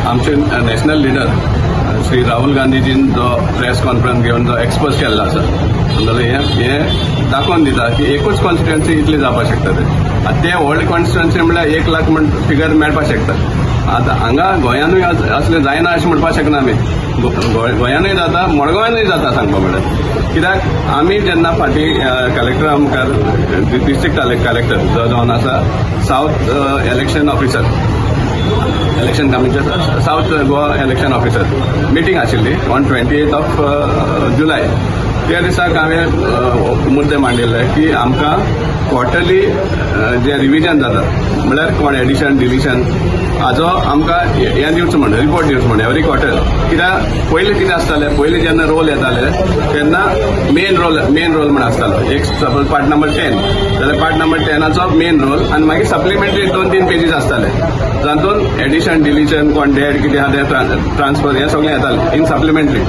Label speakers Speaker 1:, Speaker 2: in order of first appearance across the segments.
Speaker 1: आमचे national leader Shri Rahul गांधीजीन जो प्रेस कॉन्फरन्स घेवन जो एक्सपोज केल्लो आसा, समजलें, हें दाखोवन दिता की एकूच कॉन्स्टिट्युएन्सी इतली जावपाक शकता. ते आतां ते व्हडले कॉन्स्टिट्युएन्सी म्हणल्यार 1 लाख म्हण फिगर मेळपाक शकता. आतां हांगा गोंयानूय असलें जायना अशें म्हणपाक शकना आमी. गोंयानूय जाता, मडगांवानूय जाता सांगपा म्हणल्यार. कित्याक आमी जेन्ना फाटीं कलेक्टरा मुखार डिस्ट्रिक्ट कलेक्टर जो जावन आसा south election officer, election commission south Goa election officer meeting आशिल्ली ऑन 28 ऑफ जुलय. त्या दिसाक हांवें मुद्दे मांडिल्ले की आमकां क्वॉर्टरली जे रिविजन जाता म्हणल्यार कोण एडिशन डिलिशन हाजो आमकां हें दिवचो म्हण, रिपोर्ट दिवचो म्हण एवरी क्वॉर्टर. कित्याक पयलीं कितें आसतालें, पयलीं जेन्ना रोल येताले तेन्ना मेन रोल म्हण आसतालो. एक सपोज पार्ट नंबर 10 जाल्यार पार्ट नंबर 10 मेन रोल आनी मागीर सप्लिमेंटरी 2-3 पेजीस आसताले जातून एडिशन डिलिशन कोण डेड कितें आहा तें ट्रान्सफर हें सगळें येतालें इन सप्लिमेंटरी.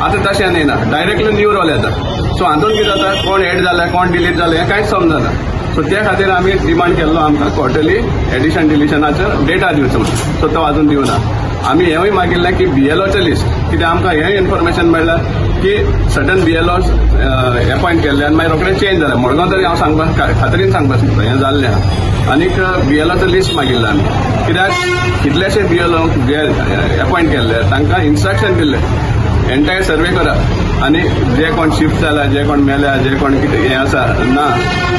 Speaker 1: आतां तशें न्ही ना, डायरेक्टली न्यू रोल येता. सो हातून कितें जाता, कोण एड जालें कोण डिलीट जालें हें कांयच समजना. सो त्या खातीर आमी डिमांड केल्लो आमकां क्वॉर्टरली एडिशन डिलिशनाचो डेटा दिवचो म्हणून. सो तो आजून दिवना. आमी हेंवूय मागिल्लें की बीएलओचें लिस्ट, कित्याक आमकां हें इन्फॉर्मेशन मेळ्ळां की सर्टन बीएलओस एपॉयंट केल्ले आनी मागीर रोखडें चेंज जालें. मडगांव तरी हांव सांगपाक खात्रीन सांगपाक शकता हें जाल्लें आहा. आनीक बीएलओचो लिस्ट मागिल्लें आमी, कित्याक कितलेशे बीएलओ जे एपॉयंट केल्ले तांकां इन्स्ट्रक्शन दिल्लें एंटायर सर्वे करा आनी जे कोण शिफ्ट जाला, जे कोण मेल्या, जे कोण कितें हें आसा ना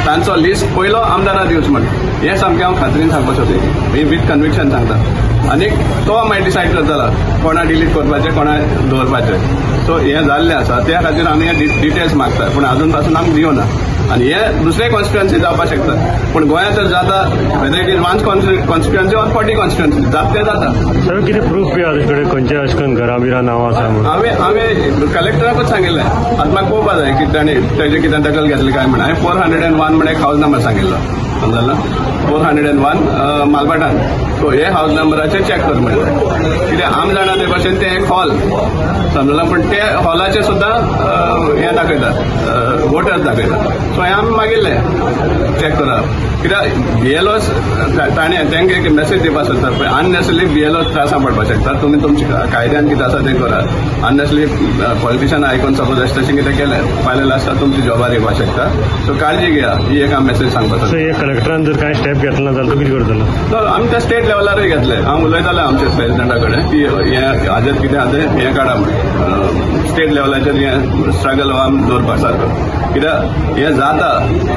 Speaker 1: तांचो लिस्ट पयलो आमदारा दिवचो म्हण. हें सामकें हांव खात्रीन सांगपाक सोदता, हें वीथ कन्विक्शन सांगता. आनी तो मागीर डिसायड करतलो कोणा डिलीट करपाचें कोणा दवरपाचें. सो हें जाल्लें आसा, त्या खातीर आमी हे डिटेल्स मागता, पूण आजून पासून आमकां दिवना. आनी हे दुसरे कॉन्स्टिट्युएन्सी जावपाक शकता, पूण गोंयांत तर जाता, whether it is one constituency or 40 constituency जाता तें जाता.
Speaker 2: सर कितें प्रूफ बी आसा तुजे कडेन खंयचे अशें करून घरां बिरां नांवां आसा म्हणून?
Speaker 1: हांवें कलेक्टराकूच सांगिल्लें, आतां म्हाका पळोवपा जाय की ताणें तेजें कितें दखल घेतली काय म्हण. हांवें 401 म्हण एक हावज नंबर सांगिल्लो, समजलो, 401 मालभाटान. सो हे हावज नंबराचेर चॅक कर म्हणलें, कित्याक आमी जाणा ते भाशेन तें एक हॉल समजलो, पूण ते हॉलाचेर सुद्दां हें दाखयतात, वोटर्स दाखयतात. सो हें आमी मागिल्लें चॅक करा, कित्याक बीएलओस ताणें तांकां एक मॅसेज दिवपाक सोदता, पळय अननेसरी बीएलओ त्रासां पडपाक शकता, तुमी तुमच्या कायद्यान कितें आसा तें करा. अननेसरी पॉलिटिशन आयकून सपोज अशें तशें कितें केलें फाल्यां लास्टाक तुमची जॉबार येवपाक शकता. सो काळजी घेया, ही एक आमी मॅसेज सांगपाक सोदता.
Speaker 2: कलेक्टरान जर कांय स्टेप घेतला ना जाल्यार तूं कितें करतलो?
Speaker 1: आमी त्या स्टेट लेवलारूय घेतले. हांव उलयतालें आमच्या प्रेसिडेंटा कडेन की हें हाजेर कितें आहा तें हें काडा म्हण, स्टेट लेवलाचेर हें स्ट्रगल आमी दवरपा सारको. कित्याक हें जाता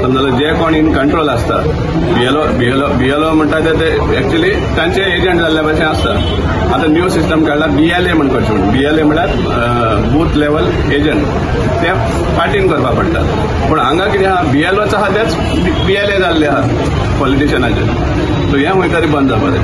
Speaker 1: समजलें, जे कोण इन कंट्रोल आसता बीएलओ म्हणटा ते एक्चुअली तांचे एजंट जाल्ल्या भशेन आसता. आतां न्यू सिस्टम काडला बीएलए म्हण करचें म्हण. बीएलए म्हळ्यार बूथ लेवल एजंट, ते पार्टीन करपाक पडटा. पूण हांगा कितें आहा, बीएलओचो आहा तेच बीएलए जाल्ले आहा पॉलिटिशनाचे. सो हें खंय तरी बंद जावपाक जाय.